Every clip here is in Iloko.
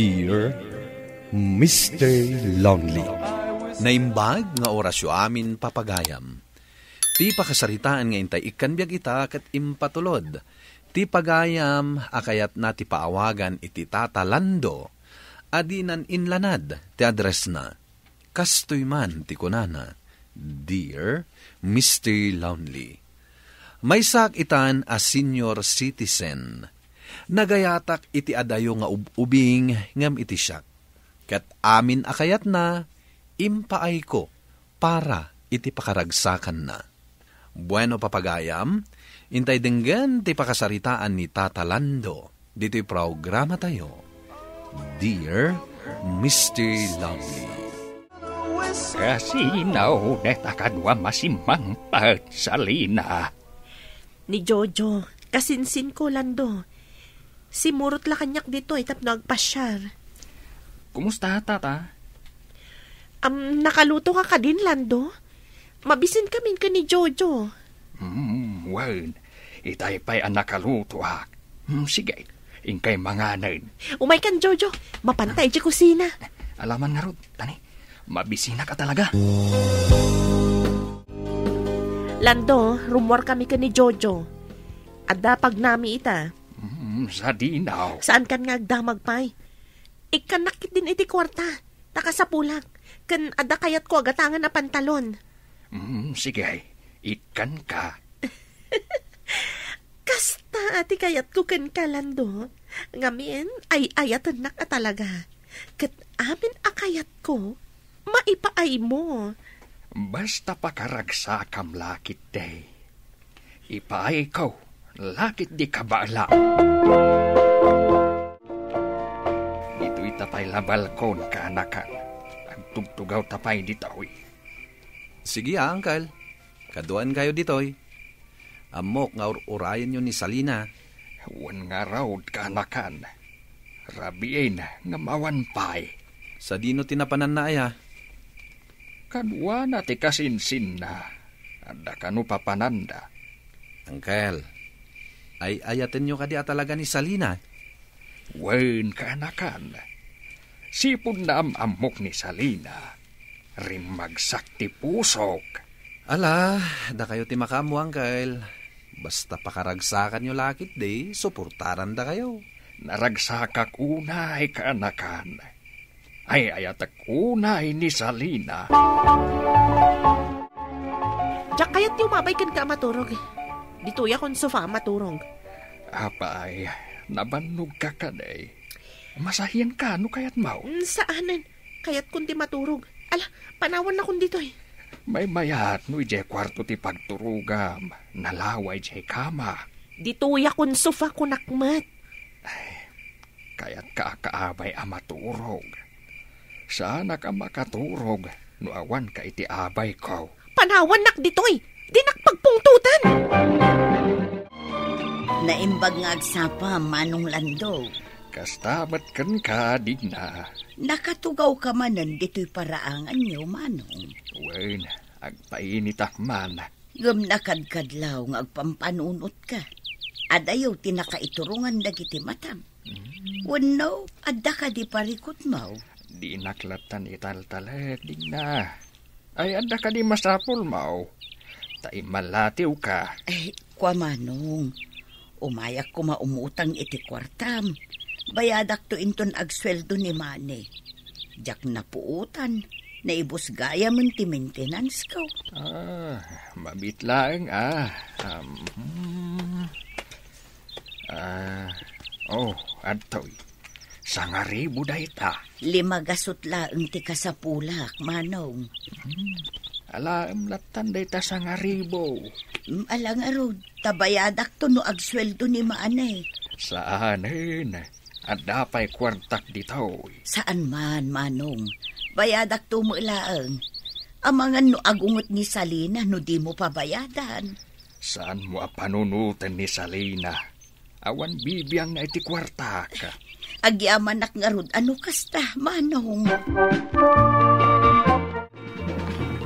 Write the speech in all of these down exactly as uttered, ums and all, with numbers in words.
Dear Mister Lonely. Naimbag nga orasyo amin, papagayam. Ti pakasaritaan nga intay ikkan biag ita ket impatulod. Ti pagayam a kayatna ti paawagan iti Tata Lando a dinan inlanad ti addressna. Kastoy man ti kunana, "Dear Mister Lonely, maysaak itan a senior citizen. Nagayatak iti adayo nga ub-ubing ngem iti siak. Ket amin a kayatna, impaayko para iti pakaragsakanna." Bueno, papagayam, intay denggen ti pakasaritaan ni Tata Lando ditoy programatayo, Dear Mister Lovely. Kasino deta kadua masimmangpet, Salina? Ni Jojo, kasinsinko, Lando. Simurot la kaniak ditoy tapno agpasiar. Kumusta, Tata? Am, nakaluto ka kadin, Lando? Mabisin kamin ken ni Jojo. Hmm, wen. Itay pay a nakalutoak. Hmm, sige, inkay manganen. Umay kan, Jojo. Mapanta idiay kusina. Alaman ngarud, tani. Mabisinak a talaga. Lando, rummuar kami ken ni Jojo. Adda pagnami ita. Hmm, sadinaw. Saan kan nga agdamag pay? Ikkannak ketdin iti kuarta. Ta kasapulak, ken adda kayatko a gatangen a pantalon. Mm, sige, ikkanka. Kasta ti kayatko kenka, Lando. Ngamin, ay-ayatennak a talaga. Ket amin a kayatko, maipaaymo. Basta pakaragsakam la ketdi. Ipaayko la ketdi kabaelam. Ditoy ta pay la balkon, kaanakan. Agtugtugawta pay ditoy. Sige, a, Uncle. Kaduaenkayo ditoy. Ammok nga ur-urayenyo ni Salina. Wen ngarud, kaanakan. Rabiin nga awan pay. Sadino ti napananna aya? Kaduana ti kasinsinna. Adda kano papananda. Uncle, ay-ayatenyo kadi a talaga ni Salina? Wen, kaanakan. Sipud naam-ammok ni Salina, rimmagsak ti pusok. Ala, dakayo ti makaammo, Uncle. Basta pakaragsakanyo la ketdi, suportarandakayo. Naragsakak unay, kaanakan. Ay-ayatek unay ni Salina. Diak kayat ti umabay kenka a maturog. Ditoyak on sofa a maturog. Apay, nabannogka kadi. Masahianka no kayatmo? Mm, saanen. Kayatkon ti maturog. Ala, panawannakon ditoy. Maymayat no idiay kuarto ti pagturogam. Nalawa idiay kama. Ditoyak on sofa, kunak met. Ay, kayatka a kaabay a maturog. Saanak a makaturog no awanka iti abayko. Panawannak ditoy! Dinak pagpungtotan! Naimbag nga agsapa, Manong Lando. Kasta met kenka, Digna. Nakatugawka manen ditoy paraanganyo, Manong. Wen, agpainitak man. Ngem nakadkadlaw nga agpampanunotka. Adayo ti nakaiturongan dagiti matam. Mm. Wenno, adda kadi parikutmo? Dinak lattan italtalek, Digna. Ay, adda kadi masapulmo? Ta immallatiwka. Ay, kua, Manong. Umayak koma umutang iti kuartam. Bayadakto inton agsueldo ni Mane. Diak napuotan, naibus gayamen ti maintenance ko. Ah, mabit laeng, ah. Um, hmm. Ah, oh, adtoy. Sangaribu dayta. Lima gasut laeng ti kasapulak, Manong. Hmm. Alaem lattan dayta sangaribu. Mm, ala ngarud, ta bayadakto no agsueldo ni Mane. Saanen. Adda pay kuartak ditoy. Saan man, Manong. Bayadakto met laeng. Amangan no agunget ni Salina no dimo pabayadan. Saanmo a panunoten ni Salina? Awan bibiangna iti kuartak. Agyamanak ngarud a no kasta, Manong.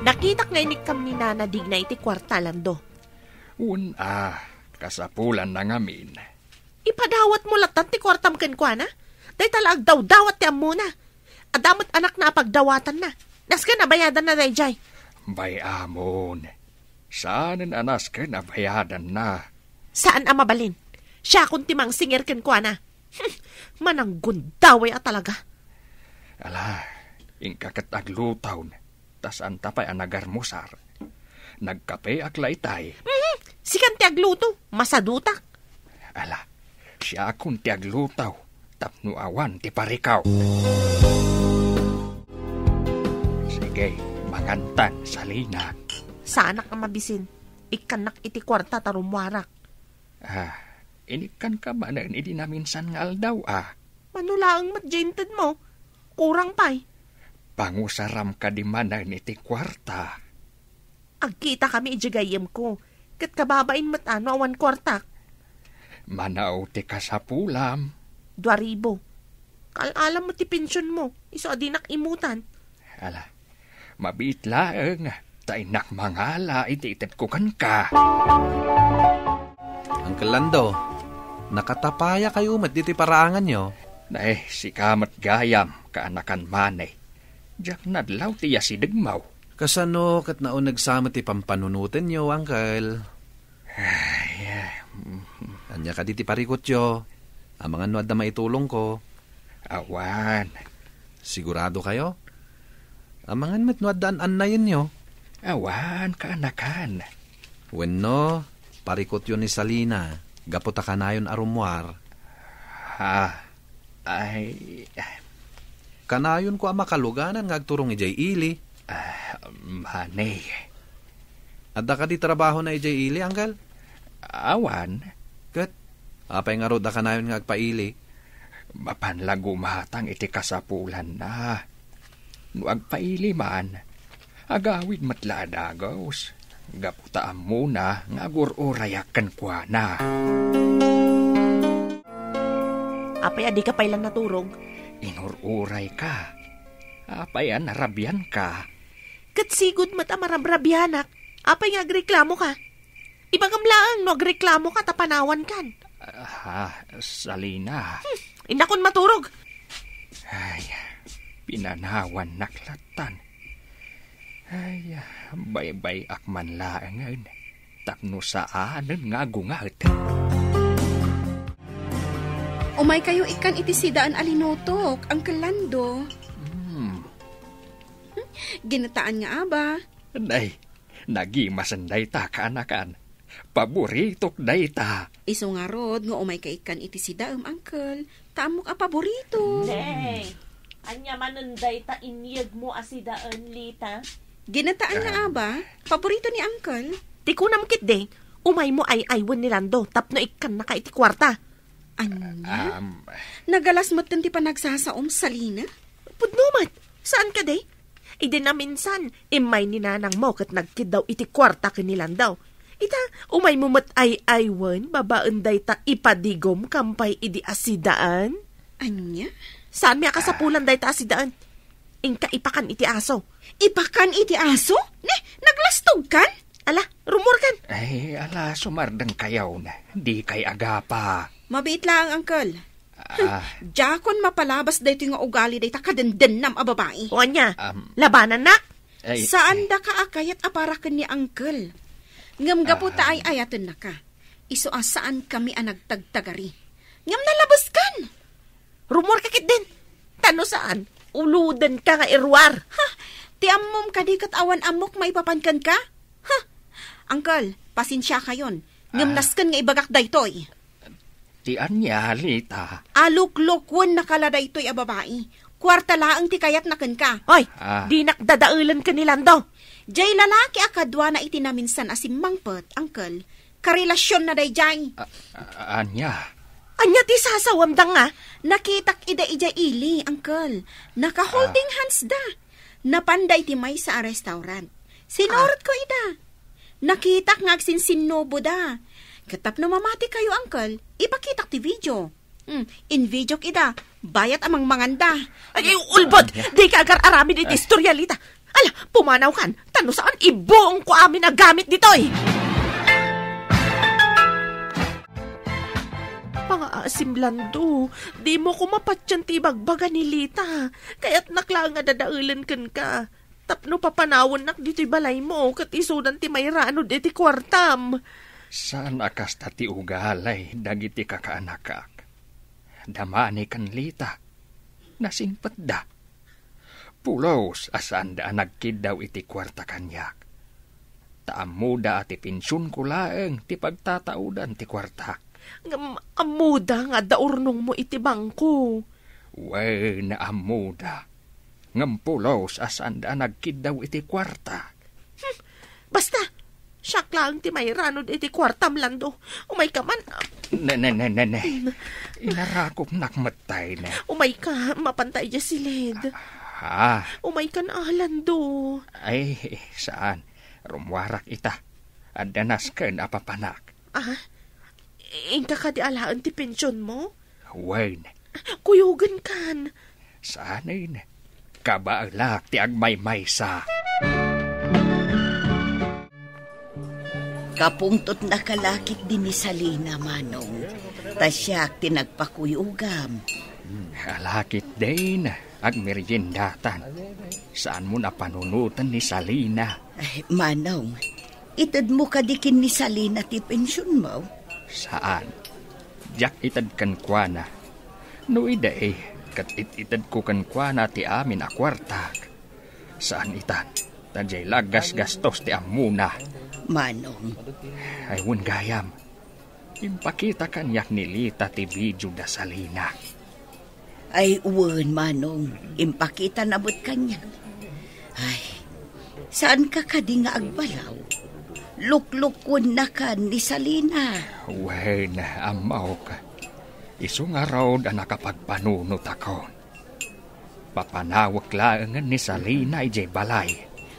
Nakitak nga inikkam ni Nana Digna iti kuarta, Lando. Wen a, kasapulanna ngamin. Ipadawatmo lattan ti kuartam kenkuana? Dayta la agdawdawat ti ammona. Adda met anakna a pagdawatanna. Nasken a bayadanna daydiay. Bay-amon. Saanen a nasken a bayadanna. Saan a mabalin. Siakon ti mangsingir kenkuana. Hmm, mananggundaway a talaga. Ala, inka ket aglutaw. Ta saanta pay a nagarmusar. Nagkapeak la itay. Mhm, sikan ti agluto, masadutak. Ala, siakon ti agluto, tapno awan ti parikaw. Sige, mangantan, Salina. Saanak a mabisin, ikkannak iti kuarta ta rummuarak. Ah, inikkanka manen idi naminsan nga aldaw, a. Mano laeng met diay intedmo? Kurang pay. Pangusaram kadi manen iti kuarta. Agkitakami idiay gayyemko, ket kababain met a no awan kuartak. Mano ti kasapulam? Dua ribu. Kaal-alam met ti pensionmo, isu a dinak imutan. Ala, mabiit laeng, ta innak mangala iti itedko kenka. Uncle Lando, nakatapayakayo met ditoy paraanganyo? Nay, sika met gayam, kaanakan Mane. Diak nadlaw ti asidegmo. Kasano ket nauneg sa met ti pampanunotenyo, Uncle? Ay, ay, mm. Ania kadi ti parikutyo? Amangan no adda maitulongko. Awan. Sigurado kayo? Amangan met no adda an-annayenyo? Awan, kaanakan. Wenno, parikutyo ni Salina, gapu ta kanayon a rummuar. Ha? Ay. Kanayonko a makaluganan nga agturong idiay ili. Ah, Mane. Adda kadi trabahona idiay ili, Uncle? Awan. Ket, apay ngarud a kanayon nga agpaili? Mapan la gumatang iti kasapulanna. No agpaili man, agawid met la a dagus, gapu ta ammona nga agur-urayak kenkuana. Apay a dika pay la naturog? Inur-urayka. Apay a narabianka? Ket sigud met a marabrabianak. Apay nga agreklamoka? Ibagam laeng no agreklamoka ta panawankan. Ah, Salina. Hmm, innakon maturog. Ay, pinanawannak lattan. Ay, baybay-ak man laengen tapno saanen nga agunget. Umaykayo ikkan iti sidaen a linutok, Uncle Lando. Hmm. Hmm, ginataan nga aba. Nay, nagimasen dayta, kaanakan. Paboritok dayta. Isu ngarud nga umayka ikkan iti sidaem, Uncle. Ta ammok a paborito. Nay, ania manen dayta inyegmo a sidaen, Lita? Ginataan nga Ah. aba, paborito ni Uncle. Ti kunam ketdi, umaymo ay-aywen ni Lando tapno ikkannaka iti kuarta. Ania? Um, Nagalas metten ti panagsasaom, Salina? Pudno met. Saan kadi? Idi naminsan, immay ni nanangmo ket nagkiddaw iti kuarta ken ni Lando. Ita, umaymo met ay-aywen babaen dayta ipadigomkam pay idi a sidaen? Ania? Saanmi a kasapulan dayta a sidaen? Inka ipakan iti aso. Ipakan iti aso? Ne, naglastogkan? Ala, rummuarkan. Ay, ala, sumardengkayo. Dikay agapa. Mabiit laeng, Uncle. Ah. Diakon mapalabas daytoy nga ugali dayta kadendennam a babai. O ania? Um, Labanannak? Ay, Saan eh. daka a kayat a para ken ni Uncle. Ngem gapu ta Ah. ay-ayatennaka, isu a saankami a nagtagtagari. Ngem nalabeskan! Rummuarka ketdin. Ta no saan, ulodenka nga iruar. Ha? Ti ammom kadi ket awan ammok maipapan kenka? Ha? Uncle, pasensiakayon. Ngem Ah. nasken nga ibagak daytoy. Ti ania, Lita? Aluklukuen nakala daytoy a babai. Kuarta laeng ti kayatna kenka. Oy, Ah. dinak dadaelen ken ni Lando. Jay lalaki a kaduana iti naminsan a simmangpet, Uncle. Karelasionna dayjay. A-, a-, ania? Ania ti sasawamda nga? Nakitak ida idiay ili, Uncle. Naka-holding Ah. hands da. Napanda iti maysa a restaurant. Sinuratko Ah. ida. Nakitak nga agsinsinnuboda. Ket tapno mamatikayo, Uncle, ipakitak ti video. Hmm, in-videok ida. Bayat a mangmanganda. Ay, ay, ulbod! Ania? Dika agar-aramid iti Ay. istorya, Lita. Ala, pumanawkan. Ta no saan, ibuongko amin a gamit ditoy. Panga-, Asim, Lando, dimo koma patien ti ibagbaga ni Lita. Kayatnak laeng a dadaelen kenka. Tapno papanawennak ditoy balaymo, ket isudan ti mairanud iti kuartam. Saan a kasta ti ugali dagiti kakaanakak. Damani ken Lita, nasingpetda. Pulos a saanda a nagkiddaw iti kuarta kaniak. Ta ammoda a ti pensionko laeng ti pagtataodan ti kuartak. Ngem ammoda nga adda urnongmo iti bangko. Wen, ammoda. Ngem pulos a saanda a nagkiddaw iti kuarta. Hmm, basta, siak laeng ti mairanud iti kuartam, Lando. Umayka man. Ne, ne, ne, ne, ne. Inarakopnak metten. Umayka, mapanta idiay siled. Ah. Umaykan, Lando. Ay, saan. Rummuarak ita. Adda nasken a papanak. Ah? Inka kadi alaen ti pensionmo? Wen. Kuyogenkan. Saanen. Kabaelak ti agmaymaysa. Kapungtotnaka la ketdi ni Salina, Manong. Ta siak ti nagpakuyogam. Hmm, ala ketdin, agmeriendatan. Saanmon a panunoten ni Salina. Ay, Manong, itedmo kadi ken ni Salina ti pensionmo? Saan. Diak ited kenkuana. No idi, ket it-itedko kenkuana ti amin a kuartak. Saan itan, ta diay la aggasgastos ti ammona. Manong. Ay, wen gayam. Impakita kaniak ni Lita ti video da Salina. Ay, wen, Manong, impakitana met kaniak. Ay, saanka kadi nga agbalaw? Luklukwennakan ni Salina. Wen, ammok. Isu ngarud a nakapagpanunotakon. Papanawek laengen ni Salina idiay balay.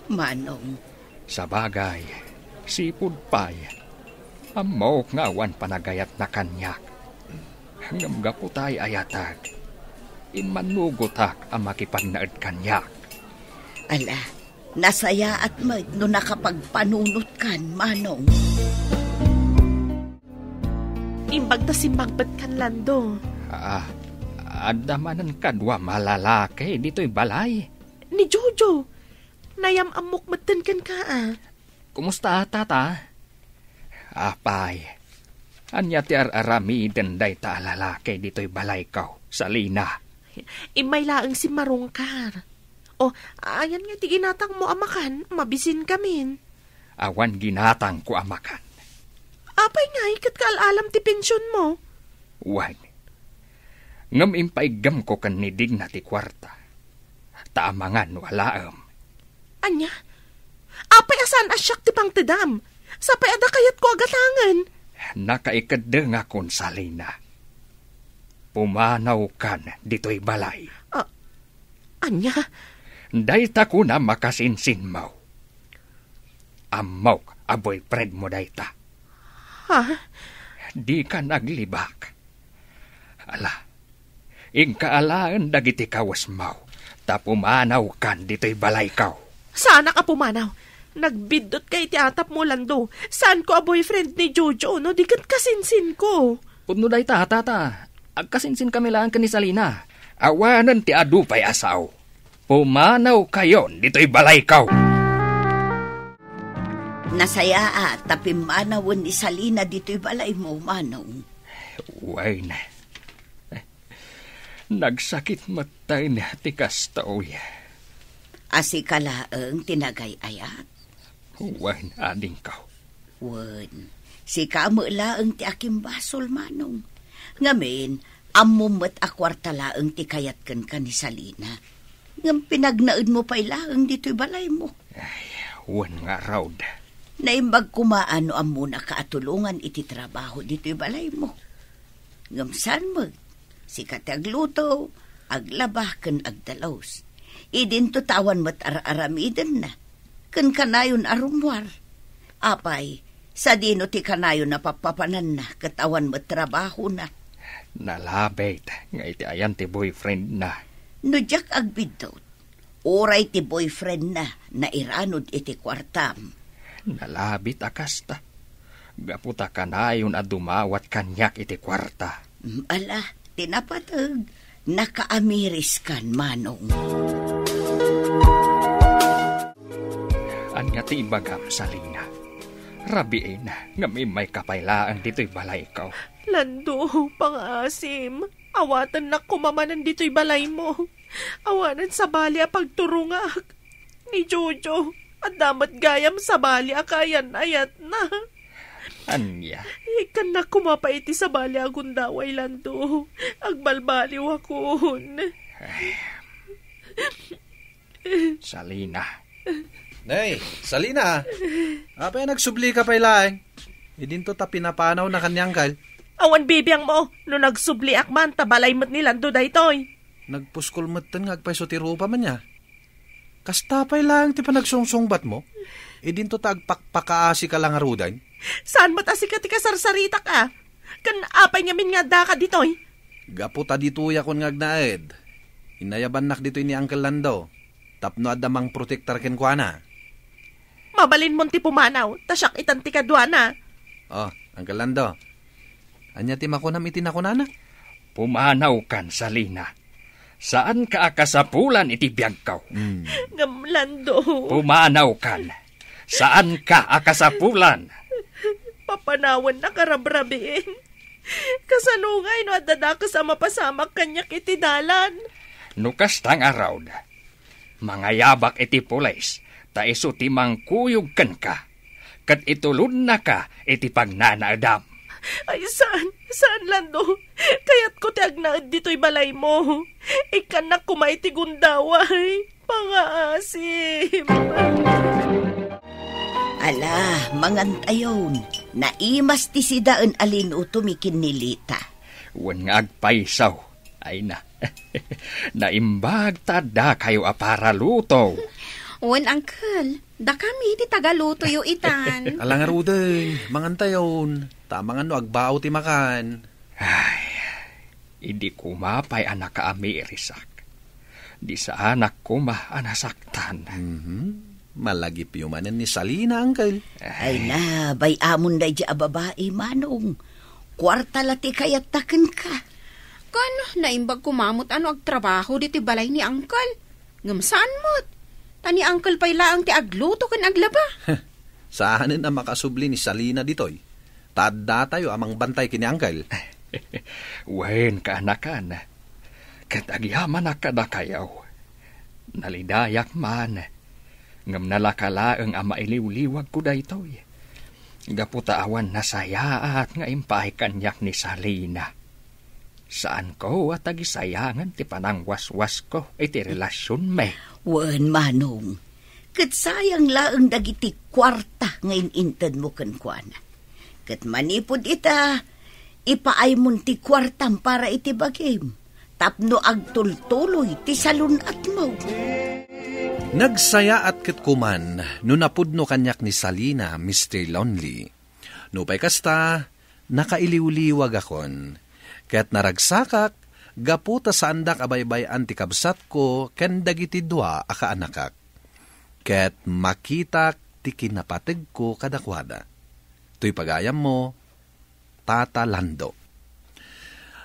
Manong. Sabagay, sipud pay, ammok nga awan panagayatna kaniak. Ngem gapu tay ayatek, immannugotak a makipagnaed kaniak. Ala, nasayaat met no nakapagpanunotkan, Manong. Imbag ta simmangpetkan, Lando. Ah, adda manen kaduam a lalaki ditoy balay? Ni Jojo. Nayam-ammok metten kenka, a. Kumusta, tata? Apay, ania ti ar-aramiden dayta a lalaki ditoy balayko, Salina? Immay laeng simmarungkar. O, ayan nga ti ginatangmo a makan, mabisinkamin. Awan ginatangko a makan. Apay ngay ket kaal-alam ti pensionmo? Wen. Ngem impaiggemko ken ni Digna ti kuarta. Ta amangan no alaem. Ania? Apay a saan a siak ti pangtedam? Sapay a dakayatko a gatangen. Nakaikeddengakon, Salina. Pumanawkan ditoy balay. A-, ania? Dayta kuna makasinsinmo. Ammok a boyfriendmo dayta. Ha? Dika naglibak. Ala, inka alaen dagiti kawesmo, ta pumanawkan ditoy balayko. Saanak a pumanaw. Nagbiddotka iti atapmo, Lando. Saanko a boyfriend ni Jojo, no di ket kasinsinko. Pudno dayta, tata. Agkasinsinkami laeng ken ni Salina. Awanen ti adu pay a sao. Pumanawkayon ditoy balayko. Nasayaat ta pimmanawen ni Salina ditoy balaymo, Manong. Wen. Nagsakit metten ti kastoy. A sika laeng ti nagay-ayat? Wen, adingko. Wen, sika met laeng ti akimbasol, Manong. Ngamin, ammom met a kuarta laeng ti kayat kenka ni Salina. Ngem pinagnaedmo pay laeng ditoy balaymo. Ay, wen ngarud. Naimbag koma no ammonaka a tulongan iti trabaho ditoy balaymo. Ngem saan met, sika ti agluto, aglaba, ken agdalus. Idinto ta awan met ar-aramidenna, ken kanayon a rummuar. Apay, sadino ti kanayon a pappapananna ket awan met trabahona? Nalabit nga iti ayan ti boyfriendna. No diak agbiddut, uray ti boyfriendna nairanud iti kuartam. Nalabit a kasta. Gapu ta kanayon a dumawat kaniak iti kuarta. Ala, ti napateg, nakaamiriskan, Manong. Ania ti ibagam, Salina? Rabiin, ngem immayka pay laeng ditoy balayko. Lando, pangaasim. Awatennak koma manen ditoy balaymo. Awanen sabali a pagturongak. Ni Jojo, adda met gayam sabali a kaayan-ayatna. Ania? Ikkannak koma pay iti sabali a gundaway, Lando. Agbalbaliwakon. Ay. Salina. Nay, Salina. Apay nagsublika pay laeng? Idinto ta pinapanawnak ken ni Angkel. Awan bibiangmo, no nagsubliak man, ta balay met ni Lando daytoy. Nagpuskol metten nga agpayso ti rupam ania. Kasta pay laeng ti panagsungsungbatmo? Idinto ta agpakpakaasika la ngaruden? Saan met a sika ti kasarsaritak a? Ken apay ngamin nga addaka ditoy? Gapu ta ditoyakon nga agnaed, inayabannak ditoy ni Uncle Lando tapno adda mangprotektar kenkuana. Mabalinmon ti pumanaw, ta siak itan ti kaduana. Oh, Uncle Lando, ania ti makunam iti nakunana? Pumanawkan, Salina. Saanka a kasapulan iti biagko. Hmm. Ngem, Lando. Pumanawkan. Saanka a kasapulan. Papanawannak a rabrabiin. Kasano ngay no adda dakes a mapasamak kaniak iti dalan? No kasta ngarud, mangayabak iti pulis, ta isu ti mangkuyog kenka, ket itulodnaka iti pagnanaedam. Ay, saan, saan, Lando. Kayatko ti agnaed ditoy balaymo. Ikkannak koma iti gundaway. Pangaasim. Ala, mangantayon. Naimas ti sidaen a linutomi ken ni Lita. Wen nga agpayso. Ay na. Naimbag ta addakayo a paraluto. Wen, Uncle, dakami ti tagalutoyo itan. Ala ngaruden, mangantayon. Ta amangan no agbao ti makan. Ay, idi koma pay a nakaamirisak, di saanak koma a nasaktan. Mhm. Malagipyo manen ni Salina, Uncle. Ay. Ay na, bay-amon daydi a babai, Manong. Kuarta la ti kayatta kenka. Ken, naimbag koma met a no agtrabaho ditoy balay ni Uncle. Ngem saan met. Ta ni Uncle pay laeng ti agluto ken aglaba. Saanen a makasubli ni Salina ditoy. Ta addatayo a mangbantay ken ni Uncle. Wen, kaanakan. Ket agyamanak kadakayo. Nalidayak man. Ngem nalaka laeng a mailiwliwagko daytoy. Gapu ta awan nasayaat nga impaay kaniak ni Salina. Saanko a tagisayangan ti panangwaswasko iti relasionmi. Wen, Manong. Ket sayang laeng dagiti kuarta nga in-intedmo kenkuana. Ket manipud ita, ipaaymon ti kuartam para iti bagim, tapno agtultuloy ti salun-atmo. Nagsayaat ket koman no napudno kaniak ni Salina, Mister Lonely. Nupay kasta, nakailiwliwagakon, ket naragsakak gapu ta saandak a baybay-an ti kabsatko ken dagiti dua a kaanakak. Ket makitak ti kinapategko kadakuada. Toy pagayammo, Tata Lando.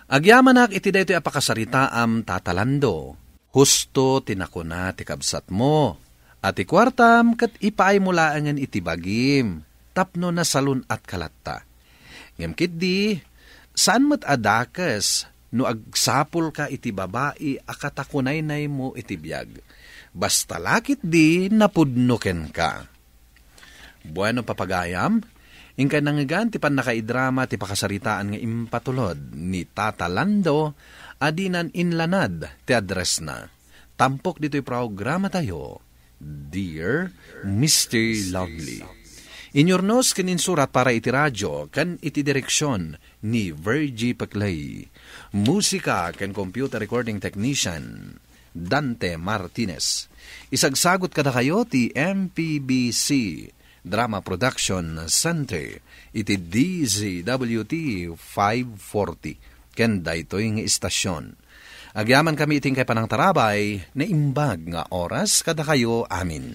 Agyamanak iti daytoy a pakasaritaam, Tata Lando. Husto ti nakuna ti kabsatmo, a ti kuartam ket ipaaymo laengen iti bagim tapno nasalun-atka latta. Ngem ketdi, saan met a dakes no agsapulka iti babai a katakunaynaymo iti biag. Basta la ketdi napudno kenka. Bueno, papagayam, inkay nangngegan ti pannakaidrama ti pakasaritaan nga impatulod ni Tata Lando a dinan inlanad ti addressna. Tampok ditoy programatayo, Dear Mister Lovely. Inyurnos ken insurat para iti radio ken iti direksion ni Virgie Peclay. Musika ken computer recording technician, Dante Martinez. Isagsagut kadakayo ti M P B C Drama Production Center iti D Z W T five forty ken daytoy nga istasyon. Agyamankami iti inkay panangtarabay, naimbag nga oras kadakayo amin.